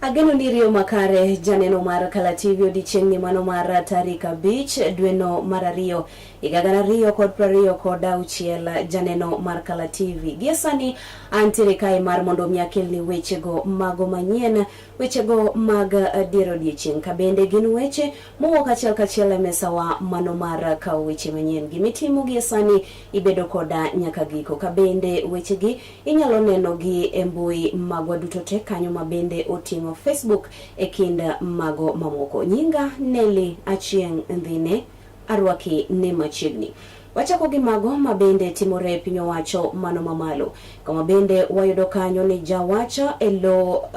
Ageno ni riyo makare janeno mar Kala TV odiechieng'ni mano mar tarik 5 dweno mar 2 higa 2026 janeno mar Kala TV. Gie sani antiere kae mar mondo mi akelni wechego mago manyien, wechego mag dier odiechieng' ka bende gin weche mowuok achiel kachiel e mesawa mano mar kawo weche manyien. Gimitimo gie sani ibedo koda nyaka giko ka bende wechegi Inyalo nenogi e mbui magwa duto te kanyo ma bende oting'o Facebook e kind mago mamoko. Nyinga Nelly Achieng' Ndhine, arwaki ne machiegni. Wachako gi mago ma bende timore e piny owacho mano mamalo, kama bende wayudo kanyo ni jawach e lo,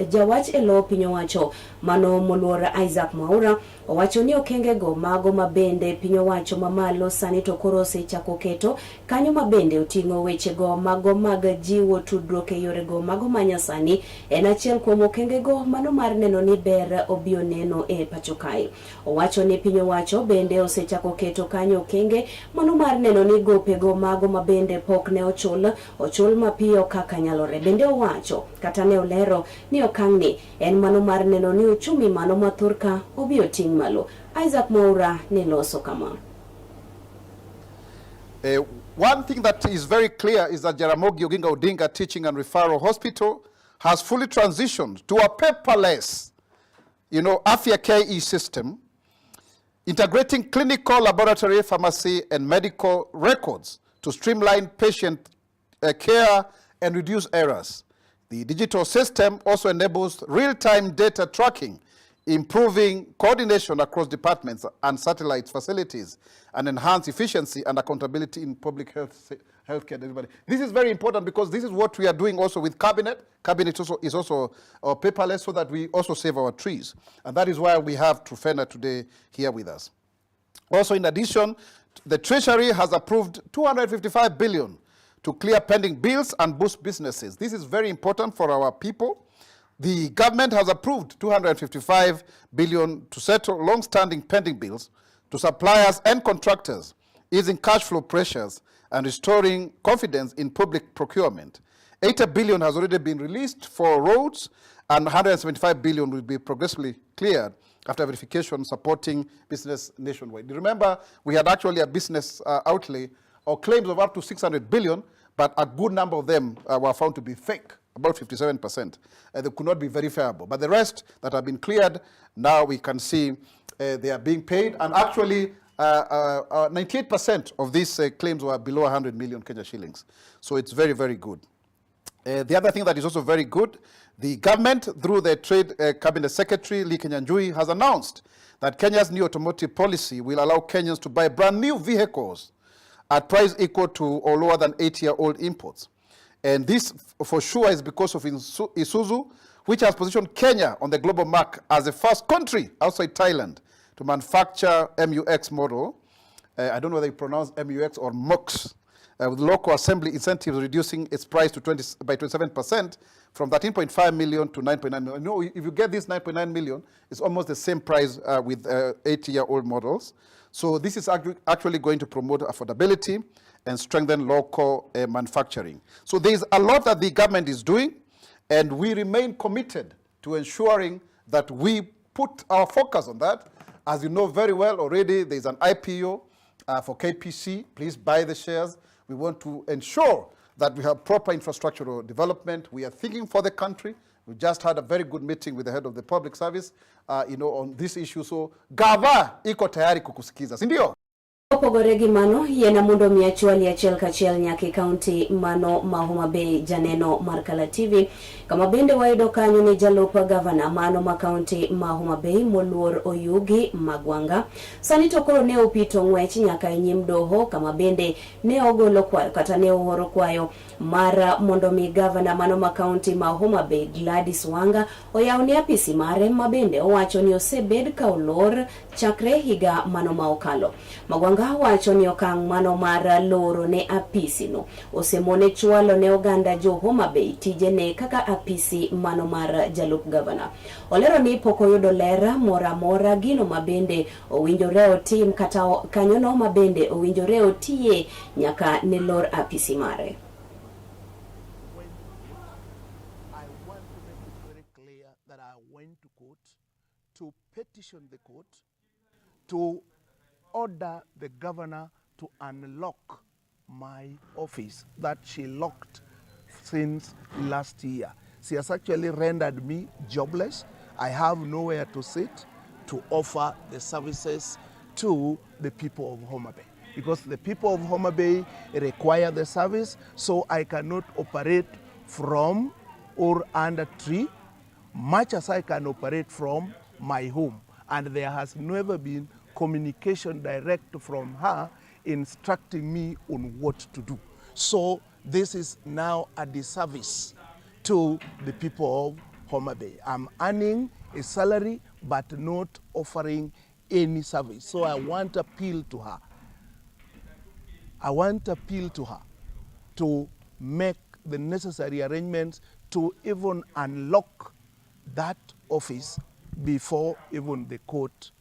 jawach e lo piny owacho mano moluor Isaac Mwaura Owacho ni okengego mago ma bende piny owacho mamalo sani to koro osechako keto kanyo ma bende oting'o wechego mago mag jiwo tudruok e yorego mago ma nyasani en achiel kuom okengego mano mar neno ni ber obio neno e pacho kae. Owacho ni piny owacho bende osechako keto kanyo okenge mano mar neno ni gopego mago ma bende pok ne ochul ochul mapiyo kaka nyalore. Bende owacho kata ne olero ni okang'ni En mano mar neno ni uchumi mano ma thurka obi oting' malo. Isaac Mwaura ne loso kama. One thing that is very clear is that Jaramogi Oginga Odinga Teaching and Referral Hospital has fully transitioned to a paperless, Afya KE system, integrating clinical, laboratory, pharmacy, and medical records to streamline patient care and reduce errors. The digital system also enables real-time data tracking, improving coordination across departments and satellite facilities, and enhance efficiency and accountability in public healthcare delivery. This is very important because this is what we are doing also with Cabinet. Cabinet is also paperless so that we also save our trees. And that is why we have Truphena today here with us. Also, in addition, the Treasury has approved 255 billion to clear pending bills and boost businesses. This is very important for our people. The government has approved 255 billion to settle long-standing pending bills to suppliers and contractors, easing cash flow pressures and restoring confidence in public procurement. 80 billion has already been released for roads, and 175 billion will be progressively cleared after verification, supporting business nationwide. Remember, we had actually a business outlay or claims of up to 600 billion, but a good number of them were found to be fake, about 57%. They could not be verifiable. But the rest that have been cleared, now we can see they are being paid. And actually, 98% of these claims were below 100 million Kenya shillings. So it's very, very good. The other thing that is also very good, the government, through the Trade Cabinet Secretary, Lee Kinyanjui, has announced that Kenya's new automotive policy will allow Kenyans to buy brand new vehicles at price equal to or lower than 8-year-old imports. And this, for sure, is because of Isuzu, which has positioned Kenya on the global market as the first country outside Thailand to manufacture MUX model. I don't know whether you pronounce MUX or MUX, with local assembly incentives reducing its price to twenty, by 27% from 13.5 million to 9.9 million. If you get this 9.9 million, it's almost the same price with 8-year-old models. So this is actually going to promote affordability and strengthen local manufacturing. So there's a lot that the government is doing, and we remain committed to ensuring that we put our focus on that. As you know very well already, there's an IPO for KPC. Please buy the shares. We want to ensure that we have proper infrastructural development. We are thinking for the country. We just had a very good meeting with the head of the public service on this issue. So, gava iko tayari kukusikiza, si ndio? Opogore gi mano, yiena mondo mi achwali achiel kachiel nyaka e kaunti mano ma Homa Bay, janeno mar Kala TV, kama bende wayudo kanyo ni jalup gavana mano ma kaunti ma Homa Bay moluor Oyugi Magwanga sani to koro ne opito ng'wech nyaka e nyim doho, kama bende ne ogolo kwayo kata ne ooro kwayo mar mondo mi gavana mano ma kaunti ma Homa Bay Gladys Wanga oyaw ne apisi mare ma bende owacho ni osebed ka olor chakre higa mano ma okalo. Magwanga wacho ni okang' mano mar loro ne apisi no osemone chwalo ne oganda jo Homa Bay tijene kaka apisi mano mar jalup gavana. Olero ni pok oyudo ler moro amora gino ma bende owinjore otim kata kanyono ma bende owinjore otiye nyaka ne lor apisi mare. I want to make it very clear that Petition the court to order the governor to unlock my office that she locked since last year. She has actually rendered me jobless. I have nowhere to sit to offer the services to the people of Homa Bay, because the people of Homa Bay require the service, so I cannot operate from or under tree much as I can operate from my home. And there has never been communication direct from her instructing me on what to do. So this is now a disservice to the people of Homa Bay. I'm earning a salary but not offering any service. So I want to appeal to her. I want to appeal to her to make the necessary arrangements to even unlock that office before even the court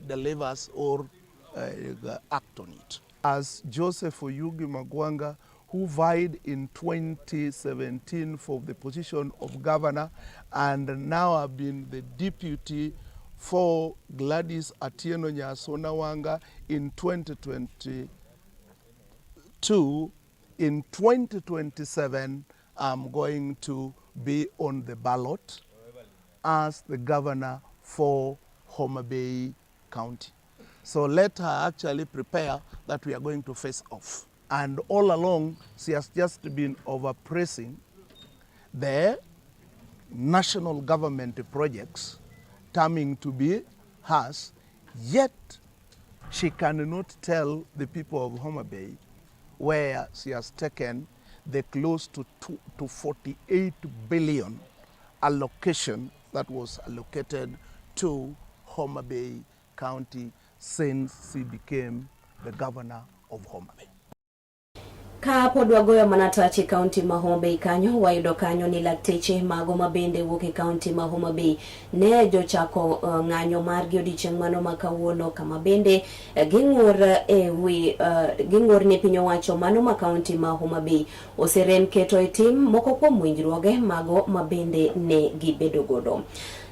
delivers or act on it. As Joseph Oyugi Magwanga, who vied in 2017 for the position of governor and now have been the deputy for Gladys Atieno Nyasona Wanga in 2022, in 2027, I'm going to be on the ballot as the governor for Homa Bay County. So let her actually prepare that we are going to face off. And all along, she has just been overpressing the national government projects terming to be hers, yet she cannot tell the people of Homa Bay where she has taken the close to 48 billion allocation that was allocated to Homa Bay County since she became the governor of Homa Bay. Ka pod wagoyo mana tach e kaunti ma Homa Bay kanyo, wayudo kanyo ni lakteche mago ma bende wuok e kaunti ma Homa Bay ne jochako ng'anyo margi odiochieng' mano ma kawuono, kama bende ging'ur e wi ging'ur ni piny owacho mano ma kaunti ma Homa Bay oserem keto e tim moko kuom winjruoge mago ma bende ne gibedo godo.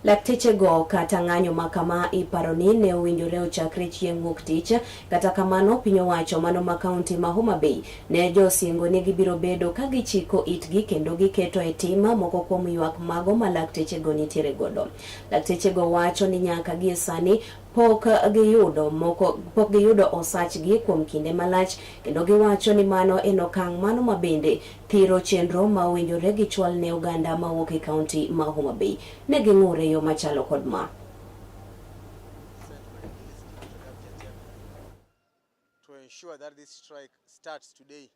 Laktechego kata ng'anyo ma kama iparo ni ne owinjore ochakre chieng' wuok tich, kata kamano piny owacho mano ma kaunti ma Homa Bay ne josingo ni gibiro bedo ka gichiko itgi kendo giketo e tim moko kuom ywak mago ma laktechego nitiere godo. Laktechego wacho ni nyaka gie sani pok giyudo osachgi kuom kinde malach, kendo giwacho ni mano en okang' mano ma bende thiro chenro ma owinjore gichwal ne oganda mawuok e kaunti ma Homa Bay. Ne ging'ur e yo machalo kod ma. To ensure that this strike starts today,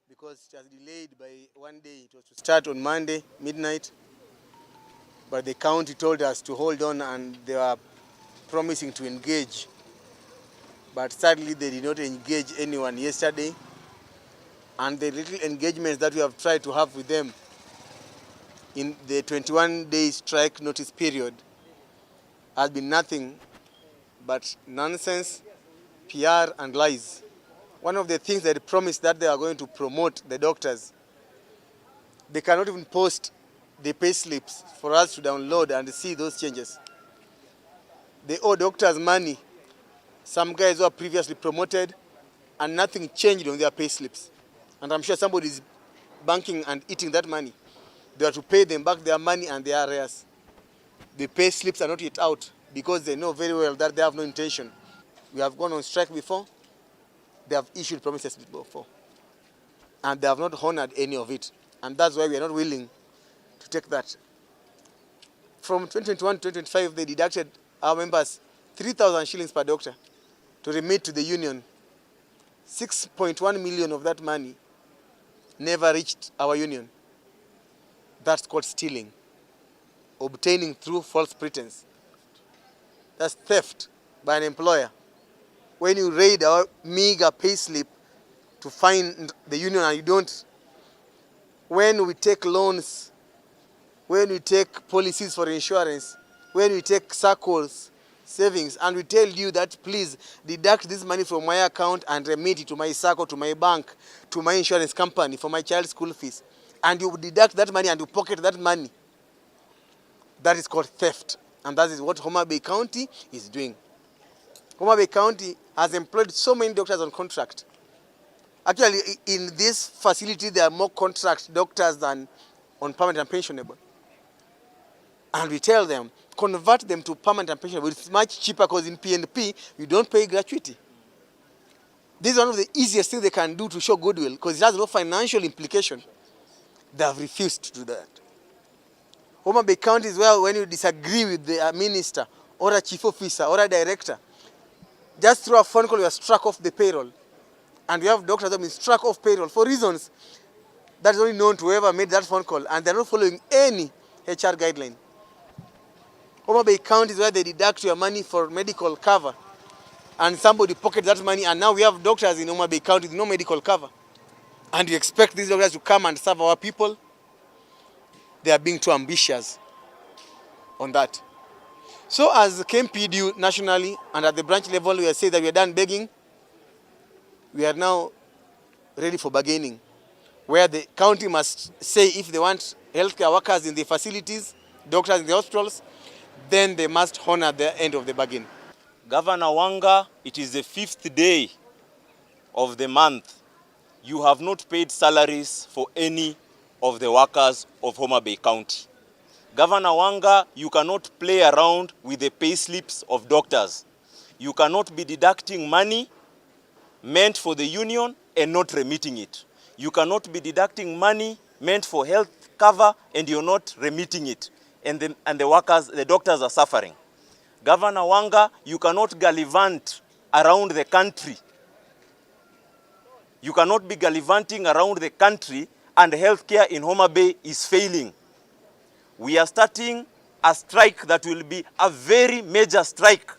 because it has delayed by one day. It was to start on Monday, midnight, but the county told us to hold on and they were promising to engage. But sadly, they did not engage anyone yesterday. And the little engagements that we have tried to have with them in the 21-day strike notice period has been nothing but nonsense, PR and lies. One of the things they promised that they are going to promote the doctors, they cannot even post the pay slips for us to download and see those changes. They owe doctors money. Some guys who were previously promoted and nothing changed on their pay slips. And I'm sure somebody is banking and eating that money. They are to pay them back their money and their arrears. The pay slips are not yet out because they know very well that they have no intention. We have gone on strike before. They have issued promises before. And they have not honored any of it. And that's why we are not willing to take that. From 2021 to 2025, they deducted our members 3,000 shillings per doctor to remit to the union. 6.1 million of that money never reached our union. That's called stealing, obtaining through false pretense. That's theft by an employer. When you raid our meager pay slip to find the union and you don't, when we take loans, when we take policies for insurance, when we take circles, savings, and we tell you that please deduct this money from my account and remit it to my circle, to my bank, to my insurance company for my child's school fees, and you deduct that money and you pocket that money, That is called theft. And that is what Homa Bay County is doing. Homa Bay County has employed so many doctors on contract. Actually, in this facility, there are more contract doctors than on permanent and pensionable. And we tell them, convert them to permanent and pensionable. It's much cheaper because in PNP, you don't pay gratuity. This is one of the easiest things they can do to show goodwill because it has no financial implication. They have refused to do that. Homa Bay County is where when you disagree with the minister or a chief officer or a director, just through a phone call, you are struck off the payroll. And we have doctors that have been struck off payroll for reasons that is only known to whoever made that phone call, and they're not following any HR guideline. Homa Bay County is where they deduct your money for medical cover, and somebody pockets that money, and now we have doctors in Homa Bay County with no medical cover. And you expect these doctors to come and serve our people? They are being too ambitious on that. So as KMPDU nationally and at the branch level, we are saying that we are done begging. We are now ready for bargaining, where the county must say if they want healthcare workers in the facilities, doctors in the hospitals, then they must honor the end of the bargain. Governor Wanga, it is the 5th day of the month. You have not paid salaries for any of the workers of Homa Bay County. Governor Wanga, you cannot play around with the pay slips of doctors. You cannot be deducting money meant for the union and not remitting it. You cannot be deducting money meant for health cover and you're not remitting it. And the workers, the doctors are suffering. Governor Wanga, you cannot gallivant around the country. You cannot be gallivanting around the country and healthcare in Homa Bay is failing. We are starting a strike that will be a very major strike.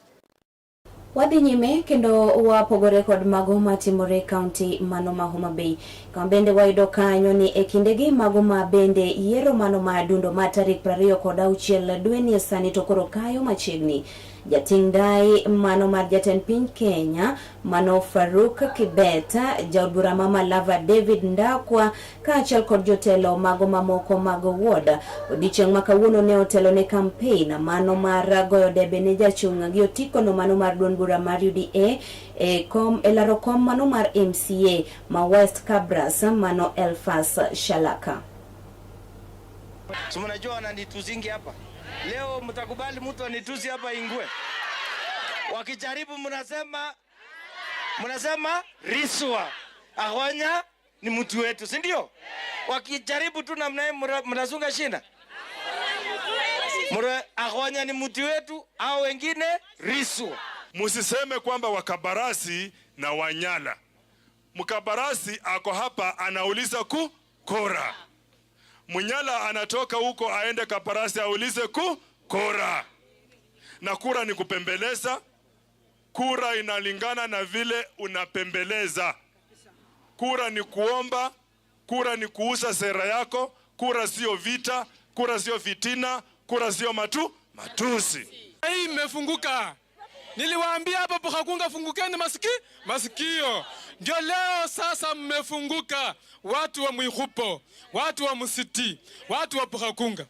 Wadhi nyime kendo wapogore kod mago matimore kaunti mano ma Homa Bay. Kama bende wayudo kanyo ni e kindegi mago ma bende yiero mano ma dundo ma tarik 26 dweni sani to koro kayo machiegni. Jating' ndai mano mar jatend piny Kenya mano Faruk Kibet, jaod bura ma Malava David Ndakwa kaachiel kod jotelo mago mamoko mag ward. Odiechieng' ma kawuono ne otelo ne campaign mano mar goyo debe ne jachung' gi otikono mano mar duond bura mar UDA e laro kom mano mar MCA ma West Kabras mano Elfas Shalaka. Si mnajua wananituzingi hapa. Leo mtakubali mtu anitusi hapa Ingwe? Wakijaribu mnasema Riswa Ahonya ni mtu wetu, si ndio? Wakijaribu tu namna hiyo mnazunga shina. Ahonya ni mtu wetu, au wengine Riswa. Musiseme kwamba Wakabarasi na Wanyala. Mkabarasi ako hapa anauliza kura. Munyala anatoka huko aende Kabarasi aulize kura. Na kura ni kupembeleza. Kura inalingana na vile unapembeleza. Kura ni kuomba, kura ni kuuza sera yako, kura sio vita, kura sio fitina, kura sio matusi. Hii imefunguka. Niliwaambia hapo Pokhakunga fungukeni masikio. Ndio leo sasa mmefunguka, watu wa Mwikhupo, watu wa Musiti, watu wa Pokhakunga.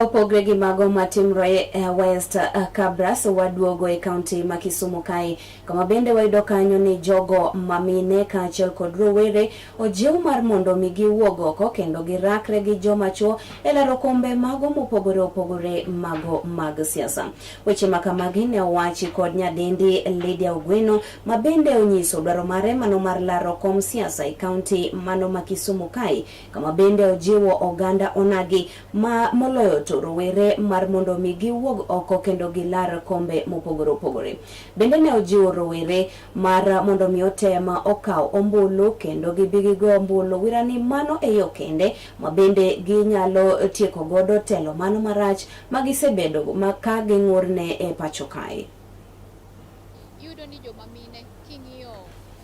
Opogre gi mago matimre West Kabras waduogo e kaunti ma Kisumu kae, kama bende wayudo kanyo ni jogo mamine kaachiel kod rowere ojiw mar mondo mi giwuog oko kendo girakre gi joma chuo e laro kombe mago mopogore opogore mago mag siasa. Weche makamagi ne owachi kod nyadendi Lydia Ogweno ma bende onyiso dwaro mare mano mar laro kom siasa e kaunti mano ma Kisumu kae, kama bende ojiwo oganda onagi ma moloyo to rowere mar mondo mi giwuog oko kendo gilar kombe mopogore opogore. Bende ne ojiwo rowere mar mondo mi otem okaw ombulu kendo gibi gigo ombulu wirani mano e yo kende ma bende ginyalo tieko godo telo mano marach ma gisebedo ma ka ging'urne e pacho kae. Iyudo ni joma mine king'iyo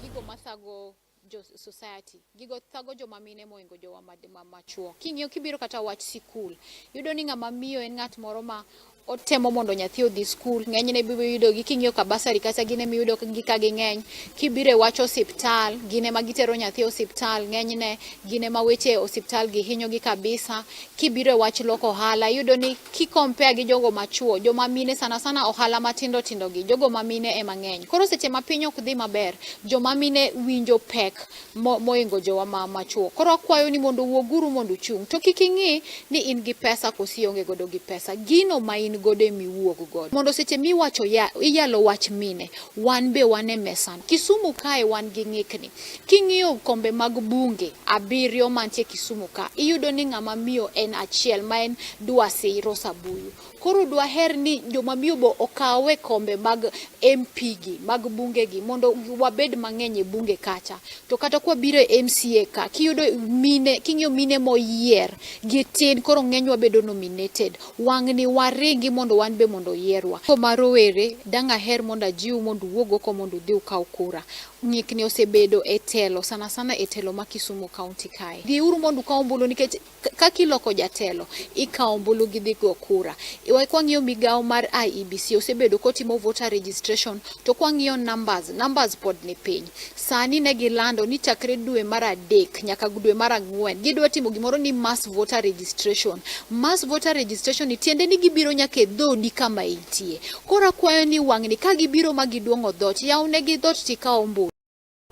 gigo mathago jo society, gigo thago joma mine moingo jowa machuo. King'iyo kibiro kata wach sikul, iyudo ni ng'ama miyo en ng'at moro ma Otemo mondo nyathi odhi skul, ng'enyne ibiro yudo gi king'iyo ka basari kacha gin ema iyudo gi ka ging'eny. Kibiro e wach osiptal, gin ema gitero nyathi e osiptal, ng'enyne gin ema weche osiptal gi hinyogi kabisa. Kibiro e wach loko ohala, iyudo ni ki compare gi jogo machuo, joma mine sana sana ohala matindo tindo gi, jogo ma mine ema ng'eny. Koro seche ma piny ok dhi maber, joma mine winjo pek moingo jowa ma machuo. Koro akwayo ni mondo wuoguru mondo uchung'. To kik ing'i ni in gi pesa koso ionge godo gi pesa. Gino ma in godo ema iwuog godo. Mondo seche miwacho ya, iyalo wach mine, wan be wan e mesano. Kisumu kae wan gi ng'ikni. King'iyo kombe mag bunge abiriyo mantie Kisumu ka, iyudo ni ng'ama miyo en achiel ma en Dwasi Rosa Buyu. Koro dwaher ni joma miyo bo okawe kombe mag MP gi, mag bunge gi, mondo wabed mang'eny e bunge kacha. To kata kwabiro e MCA ka, kiyudo mine, king'iyo mine moyier gi tin, koro ng'eny wabedo nominated. Wang'ni waringi mondo wan be mondo oyierwa. Ma rowere, dang' aher mondo ajiwu mondo uwuog oko mondo udhi ukaw kura. Ng'ikni osebedo e telo, sana sana e telo ma Kisumu County kae. Dhiuru mondo ukaw ombulu nikech kaka iloko jatelo, ikawo ombulu gi dhi go kura. Kwang'iyo migawo mar IEBC osebedo kotimo voter registration, to kwang'iyo numbers, numbers pod ni piny. Sani ne gilando ni chakre dwe mar 3 nyaka dwe mar 4 gidwa timo gimoro ni mass voter registration. Mass voter registration ni tiende ni gibiro nyaka e dhodi kama intie. Koro akwayo ni wang'ni ka gibiro ma giduong'o dhoot, yawnegi dhoot tikaw ombulu.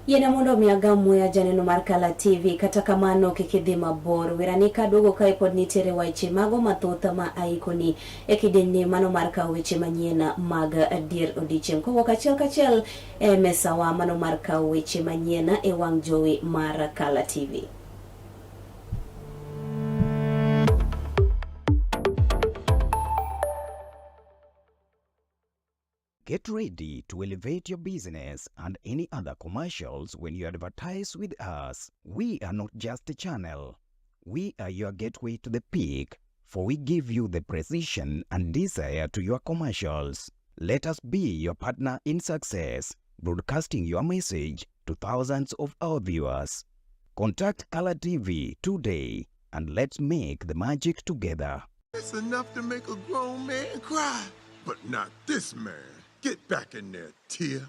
Yiena mondo mi agam muya janeno mar Kala TV, kata kamano kik idhi mabor. Werani kaduogo kae pod nitiere weche mago mathoth ma aikoni e kidienyni mano mar kawo weche manyien mag dier odiechieng'. Kowuok achiel kachiel e mesawa mano mar kawo weche manyien e wang' jowi mar Kala TV. Get ready to elevate your business and any other commercials when you advertise with us. We are not just a channel. We are your gateway to the peak, for we give you the precision and desire to your commercials. Let us be your partner in success, broadcasting your message to thousands of our viewers. Contact Color TV today and let's make the magic together. It's enough to make a grown man cry, but not this man. Get back in there, Tia.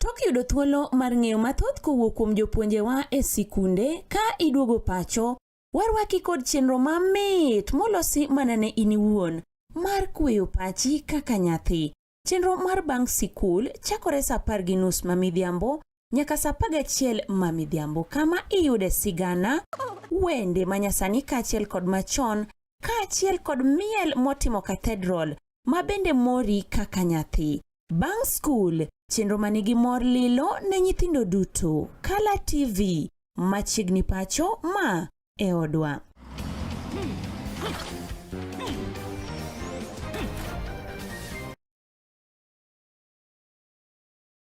Tok yudo thuolo mar ng'eyo mathoth kowuok kuom jopuonjewa e sikunde ka iduogo pacho, warwaki kod chenro mamit molosi mana ne in iwuon mar kweyo pachi kaka nyathi. Chenro mar bang' sikul chakore saa 10:30 ma midhiambo nyaka saa 11 ma midhiambo, kama iyude sigana, wende manyasani kaachiel kod machon, kaachiel kod miel motimo cathedral ma bende mori kaka nyathi. Bang' skul, chenro manigi mor lilo ne nyithindo duto. Kala TV, machiegni pacho ma e odwa.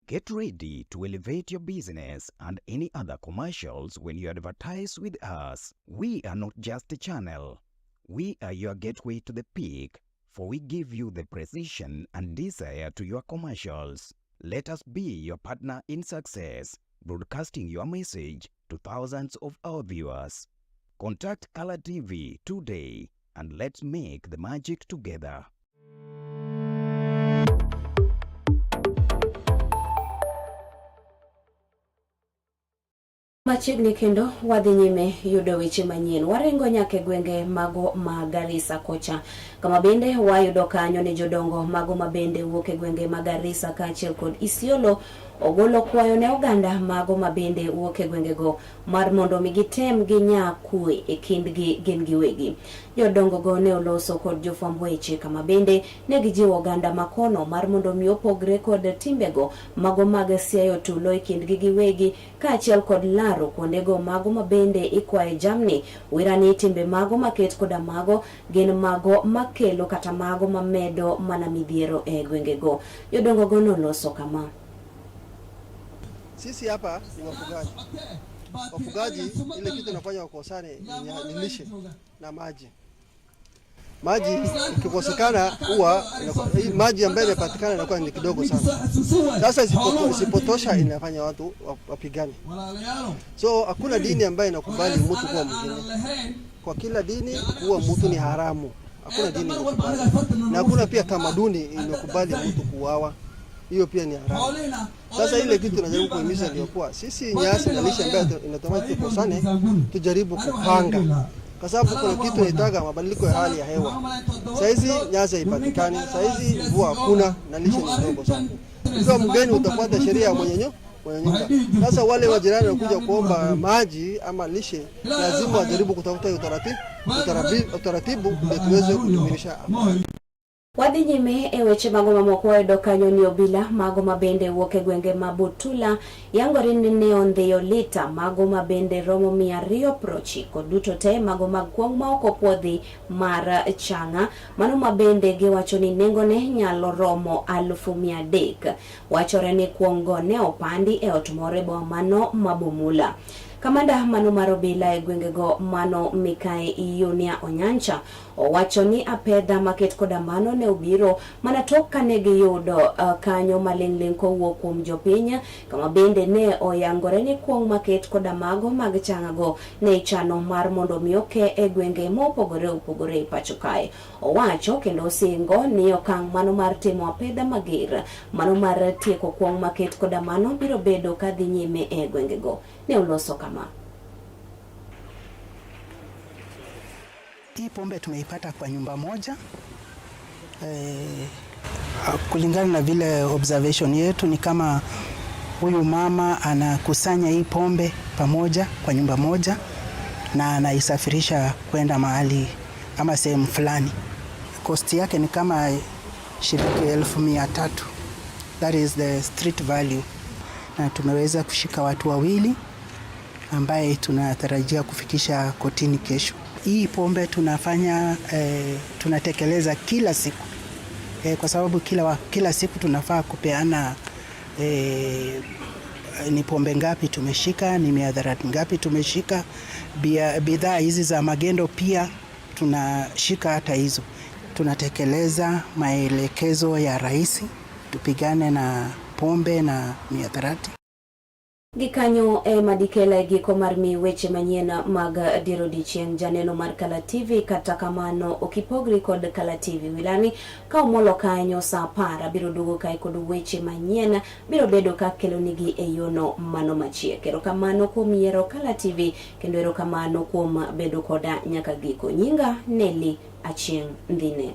Get ready to elevate your business and any other commercials when you advertise with us. We are not just a channel. We are your gateway to the peak, for we give you the precision and desire to your commercials. Let us be your partner in success, broadcasting your message to thousands of our viewers. Contact Color TV today and let's make the magic together. Machiegni kendo wadhi nyime yudo weche manyien. Waringo nyaka e gwenge mago ma Garissa kocha, kama bende wayudo kanyo ni jodongo mago ma bende wuok e gwenge ma Garissa kaachiel kod Isiolo ogolo kwayo ne oganda mago ma bende wuok e gwengego mar mondo mi gitem ginya kwe e kindgi gin giwegi. Jodongo go ne oloso kod jofwamb weche kama bende ne gijiwo oganda makono mar mondo mi opogre kod timbego mago mag siayo tulo e kindgi giwegi kaachiel kod laro kuondego mago ma bende ikwaye jamni. Wira ni timbe mago maket koda mago gin mago makelo kata mago mamedo mana midhiero e gwengego. Jodongo go noloso kama. Sisi hapa ni wafugaji. Wafugaji ile kitu inafanya wakosane ni lishe na maji. Maji ikikosekana huwa maji ambayo inapatikana inakuwa ni kidogo sana. Sasa isipotosha inafanya watu wapigane. So hakuna dini ambayo inakubali mtu kuwa mwingine. Kwa kila dini kuwa mtu ni haramu. Hakuna dini imekubali, na hakuna pia tamaduni imekubali mtu kuuawa. Hiyo pia ni haramu. Sasa ile kitu tunajaribu kuhimiza ndio kuwa sisi nyasi na lishe ambayo inatamani tukosane, tujaribu kupanga kwa sababu kuna kitu inaitwaga mabadiliko ya hali ya hewa. Saizi nyasi haipatikani, saizi mvua hakuna na lishe ni ndogo sana. Ukiwa mgeni utafuata sheria ya mwenye nyumba. Sasa wale majirani wanakuja kuomba maji ama lishe, lazima wajaribu kutafuta utaratibu ndio tuweze kudumisha amani. Wadhi nyime e weche mago mamoko wayudo kanyo ni obila mago mabende wuok e gwenge ma Butula yangore ni ne ondhiyo lita mago mabende romo 290 duto te mago mag kuong' ma ok opuodhi mar chang'a mano mabende giwacho ni nengone nyalo romo 300,000. Wachore ni kuong' go ne opandi e ot moro e boma mano ma Bumula. Kamanda mano mar obila e gwengego mano Mikai Yunia Onyancha owacho ni apedha maket koda mano ne obiro mana tok kane giyudo kanyo maling'ling' kowuok kuom jopiny kama bende ne oyangore ni kuong' maket koda mago mag chang'ago ne ichano mar mondo mi oke e gwenge mopogore opogore e pacho kae. Owacho kendo osingo ni okang' mano mar timo apedha mager mano mar tieko kuong' maket koda mano biro bedo kadhi nyime e gwengego. Ne oloso kama. Hii pombe tumeipata kwa nyumba moja. Kulingana na vile observation yetu ni kama huyu mama anakusanya hii pombe pamoja kwa nyumba moja na anaisafirisha kwenda mahali ama sehemu fulani. Cost yake ni kama shilingi 300,000. That is the street value. Na tumeweza kushika watu wawili ambaye tunatarajia kufikisha kotini kesho. Hii pombe tunafanya tunatekeleza kila siku. Kwa sababu kila siku tunafaa kupeana ni pombe ngapi tumeshika, ni mihadarati ngapi tumeshika, bidhaa hizi za magendo pia tunashika hata hizo. Tunatekeleza maelekezo ya rais, tupigane na pombe na mihadarati. Gikanyo e madikela e giko mar mi weche manyien mag dier odiechieng' janeno mar Kala TV. Kata kamano okipogri kod Kala TV wilani ka omolo kanyo saa 10 abiro duogo kae kod weche manyien biro bedo ka kelonigi e yono mano machiek. Erokamano kuom yiero Kala TV kendo erokamano kuom bedo koda nyaka giko. Nyinga Nelly Achieng' Ndhine.